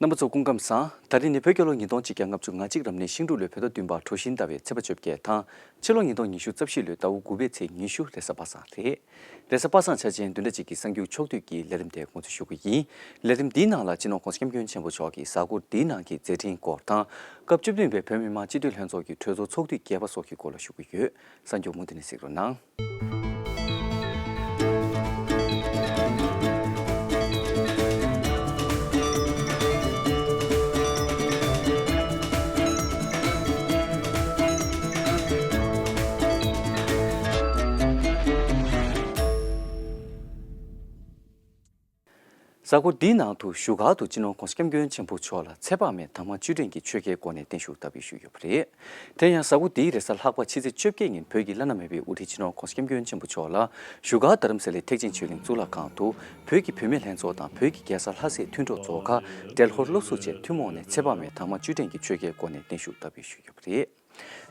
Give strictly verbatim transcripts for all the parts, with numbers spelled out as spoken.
རྣམ་པ་ཚོ་སྐུ་ཁམས་བཟང་། ད་རིང་ནི་བོད་རྒྱལ་ལོ་ཉིས་སྟོང་ཆིག་བརྒྱ་ལྔ་བཅུ་ང་གཅིག་རབ་གནས་ཤིང་འབྲུག་ལོའི་བོད་ཟླ་བདུན་པ་གྲོ་བཞིན་ཟླ་བའི་ཚེས་པ་བཅོ་བརྒྱད་དང་། ཕྱི་ལོ་ཉིས་སྟོང་ཉི་ཤུ་རྩ་བཞི་ལོའི་ཟླ་བ་དགུ་པའི་ཚེས་ཉི་ཤུ། རེས་གཟའ་པ་སངས་རེད། རེས་གཟའ་པ་སངས་འཆར་ཅན་བདུན་ཕྲག་གཅིག་གི་གསར་འགྱུར་ཕྱོགས་བསྡུས་ཀྱི་ལས་རིམ་དེ་ངོ་སྤྲོད་ཞུ་གི་ཡིན། ལས་རིམ་འདིའི་ནང་ལ་སྤྱི་ནོར་༸གོང་ས་༸སྐྱབས་མགོན་ཆེན་པོ་མཆོག་གིས་གཟའ་འཁོར་འདིའི་ནང་གི་མཛད་འཕྲིན་སྐོར་དང་། སྐབས་བཅུ་བདུན་པའི་བོད་མི་མང་སྤྱི་འཐུས་ལྷན་ཚོགས་ཀྱི་གྲོས་ཚོགས་ཚོགས་དུས་བརྒྱད་པ་སོགས་ཀྱི་སྐོར་ལ་ཞུ་གི་ཡོད། གསར་འགྱུར་མུ་མཐུད་ནས་གཟིགས་རོགས་གནང་། གཟའ་འཁོར་འདིའི་ནང་དུ་བཞུགས་སྒར་དུ་སྤྱི་ནོར་༸གོང་ས་༸སྐྱབས་མགོན་ཆེན་པོ་མཆོག་ལ་ཚེ་དཔག་མེད་དྭངས་མ་བཅུད་ལྡན་གྱི་ཆོས་འཁོར་སྒོ་ནས་བརྟན་བཞུགས་བསྟར་འབུལ་ཞུས་ཡོད་པ་རེད། དེ་ཡང་གཟའ་འཁོར་འདིའི་རེས་གཟའ་ལྷག་པ་ཕྱི་ཚེས་བཅོ་བརྒྱད་ཉིན་བོད་ཀྱི་བླ་ན་མེད་པའི་དབུ་ཁྲིད་སྤྱི་ནོར་༸གོང་ས་༸སྐྱབས་མགོན་ཆེན་པོ་མཆོག་ལ་བཞུགས་སྒར་རྡ་རམ་ས་ལའི་ཐེག་ཆེན་ཆོས་གླིང་གཙུག་ལག་ཁང་དུ་བོད་ཀྱི་བུད་མེད་ལྷན་ཚོགས་དང་བོད་ཀྱི་རྒྱལ་ས་ལྷ་སའི་མཐུན་གྲོགས་ཚོགས་ཁག་འབྲེལ་ཧོར་སློབ་ཟུར་བཅས་ཐུན་མོང་ནས་ཚེ་དཔག་མེད་དྭངས་མ་བཅུད་ལྡན་གྱི་ཆོས་འཁོར་སྒོ་ནས་བརྟན་བཞུགས་བསྟར་འབུལ་ཞུས་ཡོད་པ་རེད།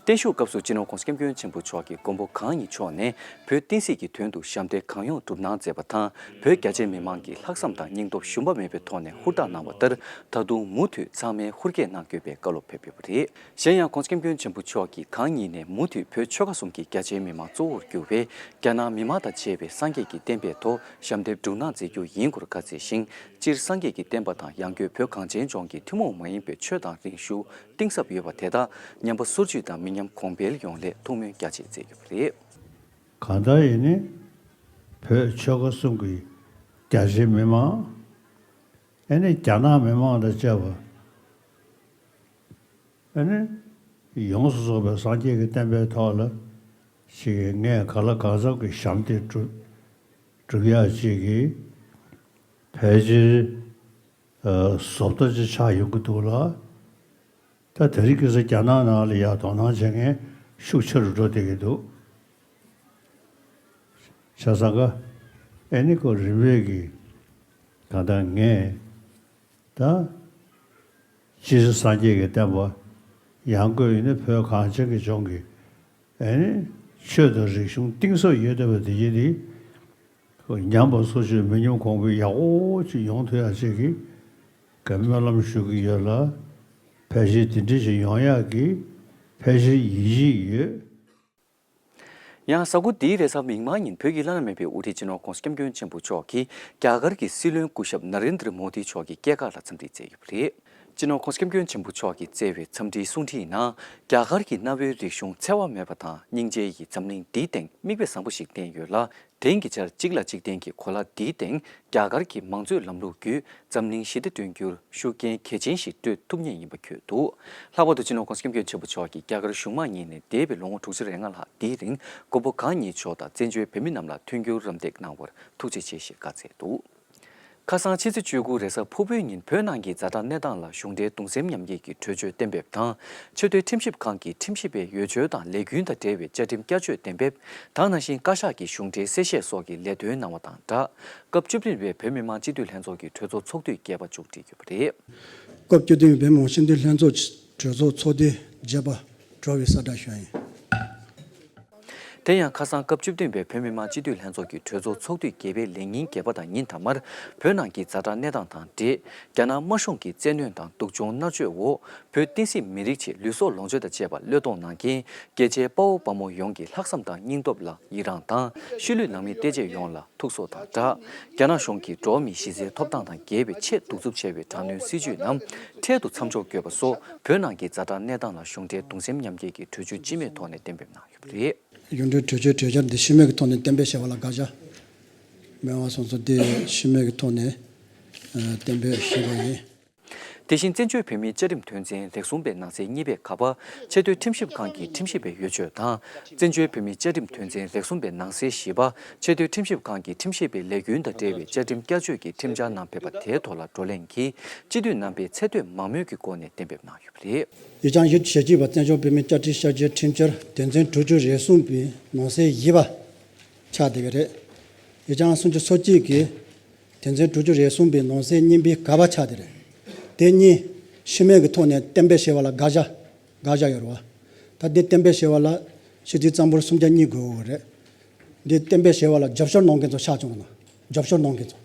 བརྟན་བཞུགས་སྐབས་སུ་སྤྱི་ནོར་༸གོང་ས་༸སྐྱབས་མགོན་ཆེན་པོ་མཆོག་གིས་མགོན་པོ་གང་ཉིད་མཆོག་ནས་བོད་བསྟན་སྲིད་ཀྱི་དོན་དུ་ཞབས་འདེགས་གང་ཡོང་བསྒྲུབས་གནང་མཛད་པ་དང་། བོད་རྒྱ་ཆེའི་མི་མང་གིས་ལྷག་བསམ་དང་སྙིང་སྟོབས་ཞུམ་པ་མེད་པའི་ཐོག་ནས་ཧུར་ཐག་གནང་བ་ལྟར། ད་དུང་མུ་མཐུད་ཚང་མས་ཧུར་བསྐྱེད་གནང་དགོས་པའི་བཀའ་སློབ་ཕེབས་ཡོད་པ་རེད། གཞན་ཡང་༸གོང་ས་༸སྐྱབས་མགོན་ཆེན་པོ་མཆོག་གིས་གང་ཉིད་ནས་མུ་མཐུད་བོད་ཆོལ་ཁ་གསུམ་གྱི་རྒྱ་ཆེའི་མི་མང་གཙོ་བོར་གྱུར་པའི་རྒྱ་ནག་མི་མང་དང་བཅས་པའི་སངས་རྒྱས་ཀྱི་བསྟན་པའི་ཐོག་ཞབས་འདེགས་བསྒྲུབས་གནང་མཛད་རྒྱུ་ཡིན་སྐོར་བཀའ་སྩལ་ཞིང་། སྤྱིར་སངས་རྒྱས་ཀྱི་བསྟན་པ་དང་ཡང་སྒོས་བོད་གངས་ཅན་ལྗོངས་ཀྱི་ཐུན་མོང་མ་ཡིན་པའི་ཆོས་དང་རིག་གཞུང་གཏིང་ཟབ་ཡོད་པ་དེ་དག་ཉམས་པ་སོར་ཆུད་དང་མི་ཉམས་གོང་འཕེལ་ཡོང་སླད་ཐུགས་སྨོན་རྒྱ་ཆེ་མཛད་ཡོད་པ་རེད། གང་ལྟར་ཡིན་ནའི་བོད་ཆོལ་ཁ་གསུམ་གྱི་རྒྱ་ཆེའི་མི་མང་། ཨ་ནི་རྒྱ་ནག་མི་མང་དང་བཅས་པ། ཨ་ནི་ཡོངས་སུ་རྫོགས་པའི་སངས་རྒྱས་ཀྱི་བསྟན་པའི་ཐོག་ལ་ཅིག་གིས་ངས་གང་ལ་གང་འཚམ་གྱི་ཞབས་འདེགས་བསྒྲུབ་བསྒྲུབ་ཡག་ཅིག་གིས་ཕལ་ཆེར་བཟོ་ལྟ་ཅིག་ཆགས་ཡོང་གི་འདུག་ལ། ད་དེ་རིང་ཁ་སང་རྒྱ་ནག་ནང་ལ་ཡང་དོ་སྣང་བྱེད་མཁན་ཤུགས་ཆེ་རུ་འགྲོ་བསྡད་ཀྱི་འདུག། བྱས་ཙང་ཀ་ཨེ་ནི་ཁོ་རིམ་པས་ཀྱིས་གང་ལྟར་ངས་ད་སྤྱིར་སངས་རྒྱས་ཀྱི་བསྟན་པ་ཡང་སྒོས་ཡིན་ན་བོད་གངས་ཅན་གྱི་ལྗོངས་ཀྱི་ཨེ་ནི་ཆོས་དང་རིག་གཞུང་གཏིང་ཟབ་ཡོད་བསྡད་པ་དེ་ཡིན་ཏེ། ཉམས་པ་སོར་ཆུད་མི་ཉམས་གོང་འཕེལ་ཡག་པོ་ཅིག་ཡོང་ཐུབ་ཡག་ཅིག་གི་སྨོན་ལམ་ཞུ་གི་ཡོད་ལ། ཕལ་ཆེར་དེ་འདྲ་ཞིག་ཡོང་ཡག་གི་ཕལ་ཆེར་ཡིད་ཆེས་ཡོད། ཡང་གཟའ་འཁོར་འདིའི་རེས་གཟའ་མིག་དམར་ཉིན་བོད་ཀྱི་བླ་ན་མེད་པའི་དབུ་ཁྲིད་སྤྱི་ནོར་༸གོང་ས་༸སྐྱབས་མགོན་ཆེན་པོ་མཆོག་གིས་རྒྱ་གར་གྱི་སྲིད་བློན་སྐུ་ཞབས་ན་རེན་དྲ་མོ་དི་མཆོག་གི་སྐྱེས་སྐར་ལ་འཚམས་འདྲི་མཛད་ཡོད་པ་རེད། སྤྱི་ནོར་༸གོང་ས་༸སྐྱབས་མགོན་ཆེན་པོ་མཆོག་གིས་བསྩལ་བའི་འཚམས་འདྲིའི་གསུང་འཕྲིན་ནང་། རྒྱ་གར་གྱི་གནའ་བོའི་རིག་གཞུང་འཚེ་བ་མེད་པ་དང་སྙིང་རྗེ་ཡིས་འཛམ་གླིང་འདིའི་སྟེང་མིག་དཔེ་བཟང་པོ་ཞིག་བསྟན་ཡོད་ལ། དེང་གི་ཆར་གཅིག་ལ་གཅིག་བརྟེན་གྱི་གོ་ལ་འདིའི་སྟེང་རྒྱ་གར་གྱི་མང་གཙོའི་ལམ་ལུགས་བརྒྱུད་འཛམ་གླིང་ཞི་བདེ་བསྐྲུན་རྒྱུར་ཤུགས་རྐྱེན་གལ་ཆེན་ཞིག་སྤྲོད་ཐུབ་ངེས་ཡིན་པ་འཁོད་འདུག། ལྷག་པར་དུ་སྤྱི་ནོར་༸གོང་ས་༸སྐྱབས་མགོན་ཆེན་པོ་མཆོག་གིས་རྒྱ་གར་གཞུང་མང་གཉིས་ནས་འདས་པའི་ལོ་ངོ་དྲུག་ཅུ་རེ་ལྔ་ལྷག་འདིའི་རིང་མགོན་པོ་གང་ཉིད་མཆོག་དང་བཙན་བྱོལ་བོད་མི་རྣམས་ལ་མཐུན་འགྱུར་རམ་འདེགས་གནང་བར་ཐུགས་རྗེ་ཆེ་ཞེས་བཀའ་སྩལ་འདུག། ཁ་སང་ཕྱི་ཚེས་བཅུ་དགུ་རེས་གཟའ་ཕུར་བུའི་ཉིན་བོད་ནང་གི་ཛ་དྲག་གནས་སྟངས་ལ་གཞུང་འབྲེལ་གདུང་སེམས་མཉམ་སྐྱེད་ཀྱི་གྲོས་ཆོད་གཏན་འབེབས་དང་། ཆེས་མཐོའི་ཁྲིམས་ཞིབ་ཁང་གི་ཁྲིམས་ཞིབ་པའི་འོས་ཆོས་དང་ལས་རྒྱུན་དང་འབྲེལ་བའི་བཅའ་ཁྲིམས་བསྐྱར་བཅོས་གཏན་འབེབས། ད་ནང་བཞིན་བཀའ་ཤག་གི་གཞུང་འབྲེལ་གསལ་བཤད་སོགས་ཀྱི་ལས་དོན་གནང་བ་དང་སྦྲགས། སྐབས་བཅུ་བདུན་པའི་བོད་མི་མང་སྤྱི་འཐུས་ལྷན་ཚོགས་ཀྱི་གྲོས་ཚོགས་ཚོགས་དུས་བརྒྱད་པ་མཇུག་སྒྲིལ་ཡོད་པ་རེད། སྐབས་བཅུ་བདུན་པའི་བོད་མི་མང་སྤྱི་འཐུས་ལྷན་ཚོགས་ཀྱི་གྲོས་ཚོགས་ཚོགས་དུས་བརྒྱད་པ་གྲོལ་བའི་གསལ་བསྒྲགས་ཞུ་ཡ་ཡིན། དེ་ཡང་ཁ་སང་སྐབས་བཅུ་བདུན་པའི་བོད་མི་མང་སྤྱི་འཐུས་ལྷན་ཚོགས་ཀྱི་གྲོས་ཚོགས་ཚོགས་དུས་བརྒྱད་པའི་ལས་ཉིན་བརྒྱད་པ་དང་ཉིན་མཐའ་མར་བོད་ནང་གི་ཛ་དྲག་གནས་སྟངས་དང་འབྲེལ། རྒྱ་ནག་དམར་གཞུང་གི་བཙན་གནོན་དང་སྡུག་སྦྱོང་མནར་གཅོད་འོག་བོད་བསྟན་སྲིད་མི་རིགས་ཆེད་ལུས་སྲོག་ལོངས་སྤྱོད་དང་བཅས་པ་བློས་གཏོང་གནང་མཁན་རྒྱལ་གཅེས་དཔའ་བོ་དཔའ་མོ་ཡོངས་ཀྱི་ལྷག་བསམ་དང་སྙིང་སྟོབས་ལ་ཡི་རངས་དང་། ཤུལ་ལུས་ནང་མི་བལྟ་བྱེད་ཡོངས་ལ་ཐུགས་གསོ་དང་སྦྲགས། རྒྱ་ནག་གཞུང་གིས་འགྲོ་བ་མིའི་གཞི་རྩའི་ཐོབ་ཐང་དང་འགལ་བའི་ཆེས་གདུག་རྩུབ་ཆེ་བའི་དྲག་གནོན་སྲིད་བྱུས་རྣམས་འཕྲལ་དུ་མཚམས་འཇོག་དགོས་པ་སོགས་བོད་ནང་གི་ཛ་དྲག་གནས་སྟངས་ལ་གཞུང་འབྲེལ་གདུང་སེམས་མཉམ་སྐྱེད་ཀྱི་གྲོས་ཆོད་སྤྱི་མོས་ཐོག་ནས་གཏན་འབེབས་གནང་ཡོད་པ་རེད། གཞུང་འབྲེལ་གྲོས་ཆོད་གྲོས་འཆར་འདི་ཤུལ་མེད་ཀྱི་ཐོག་ནས་གཏན་འབེབས་བྱས་པ་ལ་དགག་བྱ། མེད་པ་སོང་ཙང་དེ་ཤུལ་མེད་ཀྱི་ཐོག་ནས་ཨ་གཏན་འབེབས་ཞུས་པ་ཡིན། དེ་བཞིན་བཙན་བྱོལ་བོད་མིའི་བཅའ་ཁྲིམས་དོན་ཚན་རེ་ཟུང་པའི་ནང་གསེས་གཉིས་པའི་ག་པ། ཆེས་མཐོའི་ཁྲིམས་ཞིབ་ཁང་གི་ཁྲིམས་ཞིབ་པའི་འོས་ཆོས་དང་། བཙན་བྱོལ་བོད་མིའི་བཅའ་ཁྲིམས་དོན་ཚན་རེ་ཟུང་པའི་ནང་གསེས་བཞི་པ། ཆེས་མཐོའི་ཁྲིམས་ཞིབ་ཁང་གི་ཁྲིམས་ཞིབ་པའི་ལས་རྒྱུན་དང་འབྲེལ་བའི་བཅའ་ཁྲིམས་བསྐྱར་བཅོས་ཀྱི་ཁྲིམས་འཆར་ནང་ཕེབས་པ་དེའི་ཐོག་ལ་བགྲོ་གླེང་གིས་སྤྱི་འཐུས་རྣམ་པས་ཚད་མཐོའི་མང་མོས་ཀྱི་སྒོ་ནས་གཏན་འབེབས་གནང་ཡོད་པ་རེད། ཡིག་ཆ་ཉི་ཤུ་ཞེ་གཅིག་པ་བཙན་བྱོལ་བོད་མིའི་བཅའ་ཁྲིམས་ཤར་གྱི་ཁྲིམས་འཆར་དོན་ཚན་དྲུག་ཅུ་རེ་གསུམ་པའི་ནང་གསེས་བཞི་པ་ཆགས་བསྡད་ཀྱི་རེད། ཡིག་ཆ་སུམ་ཅུ་སོ་གཅིག་གི་དོན་ཚན་དྲུག་ཅུ་རེ་གསུམ་པའི་ནང་གསེས་གཉིས་པའི་ག་པ་ཆགས་བསྡད་རེད། དེ་གཉིས་ཤུལ་མེད་ཀྱི་ཐོག་ནས་གཏན་འབེབས་བྱས་པ་ལ་དགག་བྱ་དགག་བྱ་ཡོད་རེད་བ། ད་འདི་གཏན་འབེབས་བྱས་པ་ལ་སྤྱི་འཐུས་གཙང་པོར་སུམ་བརྒྱ་གཉིས་དགོས་ཀྱི་རེད། འདི་གཏན་འབེབས་བྱས་པ་ལ་རྒྱབ་སྐྱོར་གནང་མཁན་ཚོ་ཆགས་བྱུང་བ་ན། རྒྱབ་སྐྱོར་གནང་མཁན་ཚོ།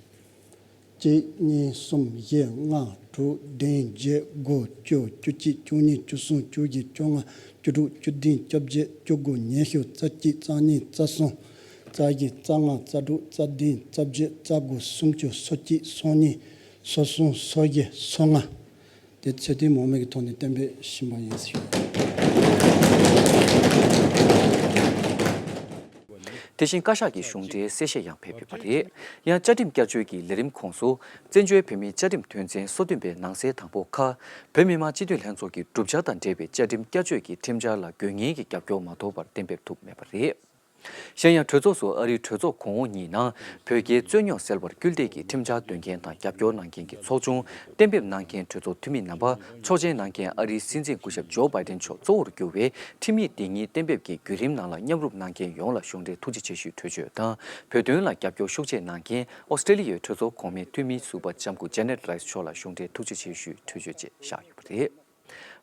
གཅིག་གཉིས་གསུམ་བཞི་ལྔ་དྲུག་བདུན་བརྒྱད་དགུ་བཅུ་བཅུ་གཅིག་བཅུ་གཉིས་བཅུ་གསུམ་བཅུ་བཞི་བཅོ་ལྔ་བཅུ་དྲུག་བཅུ་བདུན་བཅོ་བརྒྱད་བཅུ་དགུ་ཉི་ཤུ་རྩ་གཅིག་རྩ་གཉིས་རྩ་གསུམ་རྩ་བཞི་རྩ་ལྔ་རྩ་དྲུག་རྩ་བདུན་རྩ་བརྒྱད་རྩ་དགུ་སུམ་ཅུ་སོ་གཅིག་སོ་གཉིས་སོ་གསུམ་སོ་བཞི་སོ་ལྔ། དེ་ཚེ་ཏན་མོ་མེ་གི་ཐོག་ནས་གཏན་འབེབས་ཞུས་པ་ཡིན་ཟེར། དེ་བཞིན་བཀའ་ཤག་གི་གཞུང་འབྲེལ་གསལ་བཤད་ཡང་ཕེབས་ཡོད་པ་རེད། ཡང་བཅའ་ཁྲིམས་བསྐྱར་བཅོས་ཀྱི་ལས་རིམ་ཁོངས་སུ་བཙན་བྱོལ་བོད་མིའི་བཅའ་ཁྲིམས་དོན་ཚན་སོ་བདུན་པའི་ནང་གསེས་དང་པོ་ཁ། བོད་མི་མང་སྤྱི་འཐུས་ལྷན་ཚོགས་ཀྱི་གྲུབ་ཆ་དང་འབྲེལ་བའི་བཅའ་ཁྲིམས་བསྐྱར་བཅོས་ཀྱི་ཁྲིམས་འཆར་ལ་དགོས་ངེས་ཀྱི་རྒྱབ་སྐྱོར་མ་ཐོབ་པར་གཏན་འབེབས་ཐུབ་མེད་པ་རེད། གཞན་ཡང་གྲོས་ཚོགས་སུ་ཨ་རིའི་གྲོས་ཚོགས་གོང་འོག་གཉིས་ནང་བོད་རྒྱའི་རྩོད་རྙོག་སེལ་བར་སྐུལ་འདེད་ཀྱི་ཁྲིམས་འཆར་འདོན་མཁན་དང་རྒྱབ་སྐྱོར་གནང་མཁན་གྱི་ཚོགས་ཆུང་གཏན་འབེབས་གནང་མཁན་གྲོས་ཚོགས་འཐུས་མི་རྣམ་པ་ཆོག་མཆན་གནང་མཁན་ཨ་རིའི་སྲིད་འཛིན་སྐུ་ཞབས་ཇོ་བྷའི་ཌེན་མཆོག་གཙོ་བོར་གྱུར་བའི་ཁྲིམས་ཡིག་འདི་ཉིད་གཏན་འབེབས་ཀྱི་བརྒྱུད་རིམ་ནང་ལ་མཉམ་རུབ་གནང་མཁན་ཡོངས་ལ་གཞུང་འབྲེལ་ཐུགས་རྗེ་ཆེ་ཞུའི་གྲོས་ཆོད་དང་། བོད་དོན་ལ་རྒྱབ་སྐྱོར་ཤུགས་ཆེ་གནང་མཁན་ཨོ་སི་ཀྲེ་ལི་ཡའི་གྲོས་ཚོགས་གོང་མའི་འཐུས་མི་ཟུར་པ་ལྕམ་སྐུ་ཇེ་ནེད་རའི་སི་མཆོག་ལ་གཞུང་འབྲེལ་ཐུགས་རྗེ་ཆེ་ཞུའི་གྲོས་ཆོད་བཅས་བཞག་ཡོད་པ་རེད།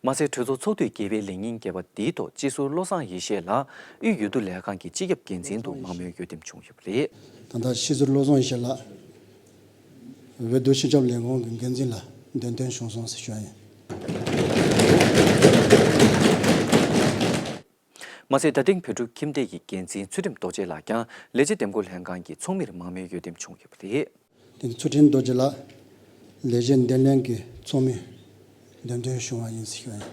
མ་ཟད་གྲོས་ཚོགས་ཚོགས་དུས་བརྒྱད་པའི་ལས་ཉིན་བརྒྱད་པ་འདིའི་ཐོག་སྤྱི་ཟུར་བློ་བཟང་ཡེ་ཤེས་ལགས་དབུས་འོས་བསྡུ་ལས་ཁང་གི་སྤྱི་ཁྱབ་འགན་འཛིན་དུ་མང་མོས་འོས་འདེམས་བྱུང་ཡོད་པ་རེད། ད་ལྟ་སྤྱི་ཟུར་བློ་བཟང་ཡེ་ཤེས་ལགས་འོས་བསྡུ་སྤྱི་ཁྱབ་ལས་ཁུངས་ཀྱི་འགན་འཛིན་ལ་འདེམས་ཐོན་བྱུང་སོང་ཟེར་ཞུ་ཡ་ཡིན། མ་ཟད་ད་ཐེངས་བོད་ཕྲུག་ཁྱིམ་སྡེ་ཡི་འགན་འཛིན་ཚུལ་ཁྲིམས་རྡོ་རྗེ་ལགས་ཀྱང་ལས་བྱེད་འདེམས་བསྐོ་ལྷན་ཁང་གི་ཚོགས་མིར་མང་མོས་འོས་འདེམས་བྱུང་ཡོད་པ་རེད། དེ་ནི་ཚུལ་ཁྲིམས་རྡོ་རྗེ་ལགས་ལས་བྱེད་འདེམས་ལྷན་གྱི་ཚོགས་མི་འདེམས་ཐོན་བྱུང་བ་ཡིན་ཟེར་ཞུ་བ་ཡིན།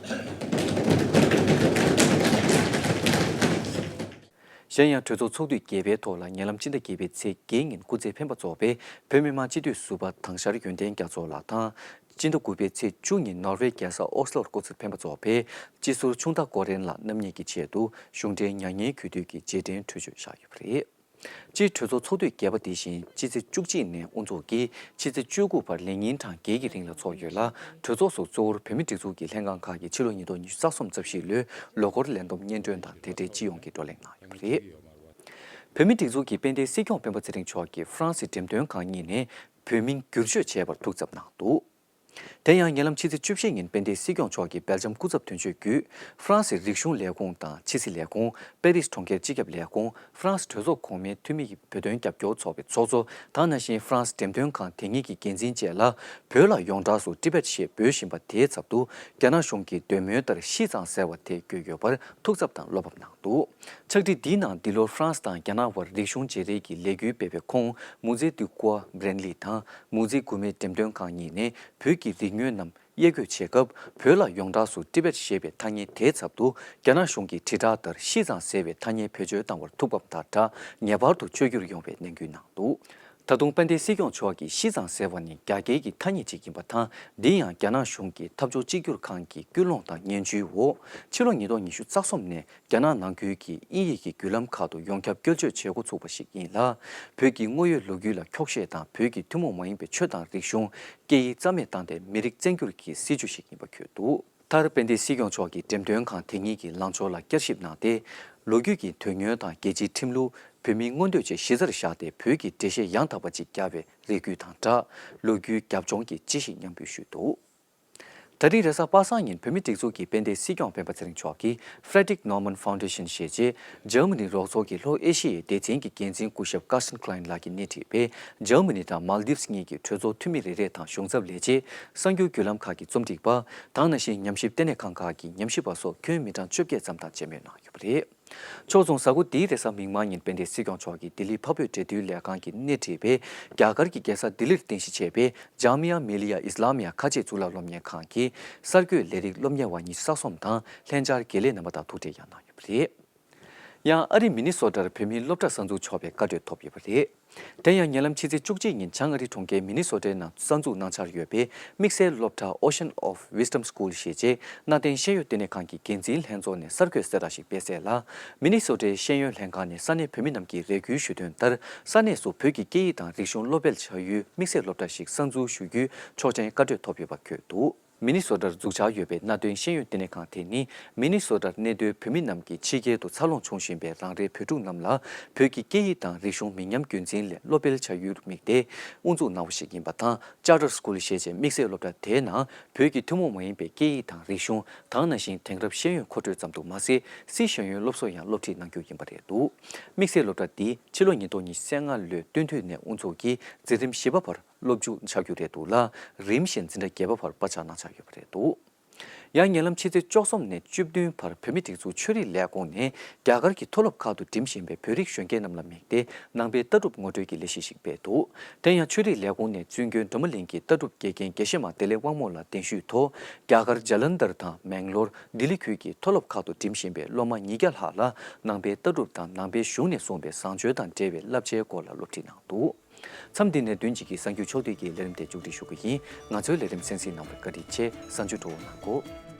གཞན་ཡང་གྲོས་ཚོགས་ཚོགས་དུས་བརྒྱད་པའི་ཐོག་ལ་ཉེ་ལམ་སྤྱི་ཟླ་བརྒྱད་པའི་ཚེས་བརྒྱད་ཉིན་སྐུ་ཚེ་འཕེན་པ་རྫོགས་པའི་བོད་མི་མང་སྤྱི་འཐུས་ཟུར་པ་དྭང་ཤར་ཡོན་ཏན་རྒྱ་མཚོ་ལགས་དང་། སྤྱི་ཟླ་དགུ་པའི་ཚེས་བཅུ་ཉིན་ནོར་ཝེ་རྒྱལ་ས་ཨོ་སི་ལོར་སྐུ་ཚེ་འཕེན་པ་རྫོགས་པའི་སྤྱི་ཟུར་ཆུང་བདག་ཀོ་རེན་ལགས་རྣམ་གཉིས་ཀྱི་ཆེད་དུ་གཞུང་འབྲེལ་མྱ་ངན་གུས་འདུད་ཀྱི་རྗེས་དྲན་གྲོས་ཆོད་བཞག་ཡོད་པ་རེད། སྤྱིར་གྲོས་ཚོགས་ཚོགས་དུས་བརྒྱད་པ་དེ་བཞིན་ཕྱི་ཚེས་བཅུ་གཅིག་ནས་དབུ་འཛུགས་ཀྱིས་ཕྱི་ཚེས་བཅུ་དགུ་བར་ལས་ཉིན་གྲངས་བརྒྱད་ཀྱི་རིང་ལ་འཚོགས་ཡོད་ལ། གྲོས་ཚོགས་སུ་གཙོ་བོར་བོད་མི་སྒྲིག་འཛུགས་ཀྱི་ལྷན་ཁང་ཁག་གིས་ཕྱི་ལོ་ཉིས་སྟོང་ཉི་ཤུ་རྩ་གསུམ་རྩ་བཞིའི་ལོའི་ལོ་འཁོར་ལས་བསྡོམས་སྙན་སྒྲོན་དང་དེ་འབྲེལ་སྤྱི་ཡོངས་ཀྱི་བགྲོ་གླེང་གནང་ཡོད་པ་རེད། བོད་མི་སྒྲིག་འཛུགས་ཀྱི་དཔལ་ལྡན་སྲིད་སྐྱོང་སྤེན་པ་ཚེ་རིང་མཆོག་གིས་ཧྥ་རན་སི་འགྲེམས་སྟོན་ཁང་གཉིས་ནས་བོད་མིང་བསྒྱུར་བཅོས་བྱས་པར་ཐུགས་འཚབ་གནང་འདུག་དེ་ཡང་ཉེ་ལམ་ཕྱི་ཚེས་བཅུ་བཞི་ཉིན་དཔལ་ལྡན་སྲིད་སྐྱོང་མཆོག་གིས་སྦེལ་ཇམ་སྐུ་ཚབ་དོན་གཅོད་བརྒྱུད་ཧྥ་རན་སིའི་རིག་གཞུང་ལས་ཁུངས་དང་ཕྱི་སྲིད་ལས་ཁུངས། པེ་རིས་གྲོང་ཁྱེར་སྤྱི་ཁྱབ་ལས་ཁུངས། ཧྥ་རན་སི་གྲོས་ཚོགས་གོང་མའི་འཐུས་མི་ཡི་བོད་དོན་རྒྱབ་སྐྱོར་ཚོགས་པའི་ཚོགས་གཙོ་དང་ནང་བཞིན་ཧྥ་རན་སི་འགྲེམས་སྟོན་ཁང་དེ་གཉིས་ཀྱི་འགན་འཛིན་བཅས་ལ་བོད་ལ་ཡོངས་གྲགས་སུ་ཏི་པེད་ཞེས་འབོད་བཞིན་པ་དེའི་ཚབ་ཏུ་རྒྱ་ནག་གཞུང་གི་འདོད་མོས་ལྟར་ཤིས་ཙང་ཟེར་བ་དེ་བཀོད་ཡོད་པར་ཐུགས་འཚབ་དང་བློ་ཕམ་གནང་འདུག་ཕྱག་བྲིས་འདིའི་ནང་འདི་ལོར་ཧྥ་རན་སི་དང་རྒྱ་ནག་དབར་རིག་གཞུང་བརྗེ་རེས་ཀྱི་ལས་འགུལ་སྤེལ་བའི་ཁོངས་མུ་ཛེ་ཏུའུ་ཀོ་ཨ་བྷི་རན་ལི་དང་མུ་ཛེ་གུ་མེ་འགྲེམས་སྟོན་ཁང་གཉིས་ནས་བོད་ཀྱི་རིག་དངོས་རྣམས་དབྱེ་བགོས་བྱེད་སྐབས་བོད་ལ་ཡོངས་གྲགས་སུ་ཏི་པེད་ཞེས་པའི་ཐ་སྙད་དེའི་ཚབ་ཏུ་རྒྱ་ནག་གཞུང་གི་དྲིལ་བསྒྲགས་ལྟར་ཤིས་ཙང་ཟེར་བའི་ཐ་སྙད་བེད་སྤྱོད་བཏང་བར་ཐུགས་ཕམ་དང་སྦྲགས་ངེས་པར་དུ་བཅོས་བསྒྱུར་ཡོང་བའི་ནན་སྐུལ་གནང་འདུག་ད་དུང་དཔལ་ལྡན་སྲིད་སྐྱོང་མཆོག་གིས་ཤིས་ཙང་ཟེར་བ་ནི་རྒྱ་སྐད་ཀྱི་ཐ་སྙད་ཅིག་ཡིན་པ་དང་། འདི་ཡང་རྒྱ་ནག་གཞུང་གི་འཐབ་ཕྱོགས་གཅིག་གྱུར་ཁང་གི་སྐུལ་སློང་དང་སྙན་ཞུའི་འོག་ཕྱི་ལོ་ཉིས་སྟོང་ཉི་ཤུ་རྩ་གསུམ་ནས་རྒྱ་ནག་ནང་ཁུལ་གྱི་དབྱིན་ཡིག་གི་བརྒྱུད་ལམ་ཁག་ཏུ་ཡོངས་ཁྱབ་བཀོལ་སྤྱོད་བྱེད་འགོ་ཚུགས་པ་ཞིག་ཡིན་ལ། བོད་ཀྱི་དངོས་ཡོད་ལོ་རྒྱུས་ལ་འཁྱོག་བཤད་དང་བོད་ཀྱི་ཐུན་མོང་མ་ཡིན་པའི་ཆོས་དང་རིག་གཞུང་། སྐད་ཡིག་རྩ་མེད་བཏང་སྟེ་མི་རིགས་བཙན་སྒྱུར་གྱི་སྲིད་བྱུས་ཤིག་ཡིན་པ་འཁོད་འདུག་མཐར་དཔལ་ལྡན་སྲིད་སྐྱོང་མཆོག་གིས་འགྲེམས་སྟོན་ཁང་དེ་གཉིས་ཀྱི་ལངས་ཕྱོགས་ལ་བསྐྱར་ཞིབ་གནང་སྟེ། ལོ་རྒྱུས་ཀྱི་དོན་སྙིང་དང་རྒྱལ་སྤྱིའི་ཁྲིམས་ལུགས། བོད་མིའི་མངོན་འདོད་བཅས་གཞི་རྩར་བཞག་སྟེ་བོད་ཀྱི་འགྲེལ་བཤད་ཡང་དག་པ་ཅིག་བརྒྱབ་པའི་རེ་སྐུལ་དང་སྦྲགས། ལོ་རྒྱུས་རྒྱབ་ལྗོངས་ཀྱི་སྤྱི་བཤད་མཉམ་འབུལ་ཞུས་འདུག་ད་རིང་རེས་གཟའ་པ་སངས་ཉིན་བོད་མིའི་སྒྲིག་འཛུགས་ཀྱི་དཔལ་ལྡན་སྲིད་སྐྱོང་སྤེན་པ་ཚེ་རིང་མཆོག་གིས་Friedrich Naumann Foundation ཞེས་བྱས་འཇར་མ་ནི་རོགས་ཚོགས་ཀྱི་ལྷོ་ཨེ་ཤི་ཡའི་སྡེ་ཚན་གྱི་འགན་འཛིན་སྐུ་ཞབས་Carsten Klein ལགས་ཀྱིས་སྣེ་ཁྲིད་པའི་འཇར་མ་ནི་དང་མཱལ་དིབས་གཉིས་ཀྱི་གྲོས་ཚོགས་འཐུས་མི་རེ་རེ་དང་གཞུང་ཚབ་ལས་བྱེད། གསར་འགྱུར་བརྒྱུད་ལམ་ཁག་གི་རྩོམ་སྒྲིག་པ་དང་ནང་བཞིན་ཉམས་ཞིབ་ལྟེ་གནས་ཁང་ཁག་གི་ཉམས་ཞིབ་པ་སོགས་ཁྱོན་མི་གྲངས་བཅོ་བརྒྱད་ཙམ་དང་མཇལ་མོལ་གནང་ཡོད་པ་རེད། ཕྱོགས་མཚུངས་གཟའ་འཁོར་འདིའི་རེས་གཟའ་མིག་དམར་ཉིན་དཔལ་ལྡན་སྲིད་སྐྱོང་མཆོག་གིས་ལྡི་ལི་འཕགས་བོད་འབྲེལ་མཐུད་ལས་ཁང་གི་སྣེ་ཁྲིད་པའི་རྒྱ་གར་གྱི་རྒྱལ་ས་ལྡི་ལིར་རྟེན་གཞི་བྱས་པའི་Jamia Millia Islamia ཁ་ཆེ་གཙུག་ལག་སློབ་གཉེར་ཁང་གི་གསར་འགོད་ལས་རིགས་སློབ་གཉེར་བ་ཉི་ཤུ་རྩ་གསུམ་དང་ལྷན་བཅར་དགེ་ལས་རྣམ་པ་དང་ཐུག་འཕྲད་ཡང་གནང་ཡོད་པ་རེད། ཡང་ཨ་རི་མི་ནི་སོ་ཊར་བོད་མིའི་སློབ་གྲྭ་གསར་འཛུགས་ཆོག་པའི་བཀའ་འཁྲོལ་ཐོབ་ཡོད་པ་རེད། དེ་ཡང་ཉེ་ལམ་ཕྱི་ཚེས་བཅུ་གཅིག་ཉིན་བྱང་ཨ་རི་གྲོང་ཁྱེར་མི་ནི་སོ་ཊའི་ནང་གསར་འཛུགས་གནང་འཆར་ཡོད་པའི་དམིགས་བསལ་སློབ་གྲྭ་Ocean of Wisdom School ཞེས་བྱས་གནའ་དེང་ཤེས་ཡོན་ལྟེ་གནས་ཁང་གི་འགན་འཛིན་ལྷན་ཚོགས་ནས་གསར་འགོད་གསལ་བསྒྲགས་ཤིག་སྤེལ་གསལ་ལ། མི་ནི་སོ་ཊའི་ཤེས་ཡོན་ལྷན་ཁང་ནས་ས་གནས་བོད་མི་རྣམས་ཀྱིས་རེ་སྐུལ་ཞུ་དོན་ལྟར་ས་གནས་སུ་བོད་ཀྱི་སྐད་ཡིག་དང་རིག་གཞུང་སློབ་སྤེལ་བྱ་ཡུལ་དམིགས་བསལ་སློབ་གྲྭ་ཞིག་གསར་འཛུགས་ཞུ་རྒྱུའི་ཆོག་མཆན་བཀའ་འཁྲོལ་ཐོབ་ཡོད་པ་འཁོད་འདུག་མི་ནི་སོ་ཊར་འཛུགས་འཆར་ཡོད་པའི་གནའ་དེང་ཤེས་ཡོན་ལྟེ་གནས་ཁང་དེ་ནི་མི་ནི་སོ་ཊར་གནས་སྡོད་བོད་མི་རྣམས་ཀྱིས་ཕྱི་རྒྱལ་དུ་འཚར་ལོངས་བྱུང་བཞིན་པའི་རང་རེའི་བོད་ཕྲུག་རྣམས་ལ་བོད་ཀྱི་སྐད་ཡིག་དང་རིག་གཞུང་མི་ཉམས་རྒྱུན་འཛིན་སླད་སློབ་སྤེལ་བྱ་ཡུལ་དམིགས་ཏེ་དབུ་འཛུགས་གནང་བ་ཞིག་ཡིན་པ་དང་། Charter School ཞེས་བྱའི་དམིགས་བསལ་སློབ་གྲྭ་དེའི་ནང་བོད་ཀྱི་ཐུན་མོང་མ་ཡིན་པའི་སྐད་ཡིག་དང་རིག་གཞུང་དང་ནང་བཞིན་དེང་རབས་ཤེས་ཡོན་མཁོ་སྤྲོད་ཙམ་དུ་མ་ཟད་སི་ཤེས་ཡོན་སློབ་གསོ་ཡང་སློབ་ཁྲིད་གནང་རྒྱུ་ཡིན་པ་རེད་འདུག་དམིགས་བསལ་སློབ་གྲྭ་འདི་ཕྱི་ལོ་ཉིས་སྟོང་ཉི་ཤུ་རྩ་ལྔ་ལོའི་སྟོན་དུས་ནས་དབུ་འཛུགས་ཀྱིས་འཛིན་རིམ་བཞི་པ་བར། སློབ་འཇུག་ཆགས་རྒྱུ་རེད་འདུག་ལ། རིམ་བཞིན་འཛིན་གྲྭ་བརྒྱད་པ་བར་པ་ཆགས་གནང་འཆར་ཡོད་པ་རེད་འདུག་ཡང་ཉེ་ལམ་ཕྱི་ཚེས་བཅུ་གསུམ་ནས་བཅུ་བདུན་བར་བོད་མིའི་སྒྲིག་འཛུགས་ཆོས་རིག་ལས་ཁུངས་ནས་རྒྱ་གར་གྱི་མཐོ་སློབ་ཁག་ཏུ་འགྲིམ་བཞིན་པའི་བོད་རིགས་གཞོན་སྐྱེས་རྣམས་ལ་དམིགས་ཏེ་ནང་པའི་ལྟ་གྲུབ་ངོ་སྤྲོད་ཀྱི་ལས་གཞི་ཞིག་སྤེལ་འདུག་དེ་ཡང་ཆོས་རིག་ལས་ཁུངས་ནས་བཙུན་དགོན་སྒྲོལ་མ་གླིང་གི་ལྟ་གྲུབ་དགེ་རྒན་དགེ་བཤེས་མ་བདེ་ལེགས་དབང་མོ་ལགས་གདན་ཞུས་ཐོག་རྒྱ་གར་ཇ་ལན་དར་དང་མེང་ལོར། ལྡི་ལི་ཁུལ་གྱི་མཐོ་སློབ་ཁག་ཏུ་འགྲིམ་བཞིན་པའི་སློབ་མ་ཉིས་བརྒྱ་ལྷག་ལ་ནང་པའི་ལྟ་གྲུབ་དང་ནང་པའི་གཞུང་ནས་གསུངས་པའི་བཟང་སྤྱོད་དང་འབྲེལ་བའི་བསླབ་བྱའི་སྐོར་ལ་སློབ་ཁྲིད་གནང་འདུག་མཚམས་འདི་ནས་བདུན་གཅིག་གི་གསར་འགྱུར་ཕྱོགས་བསྡུས་ཀྱི་ལས་རིམ་དེ་མཇུག་སྒྲིལ་ཞུ་གི་ཡིན། ང་ཚོའི་ལས་རིམ་གསན་གཟིགས་གནང་བར་བཀའ་དྲིན་ཆེ། གསར་འགྱུར་སྤྲོ་བོ་གནང་གོ།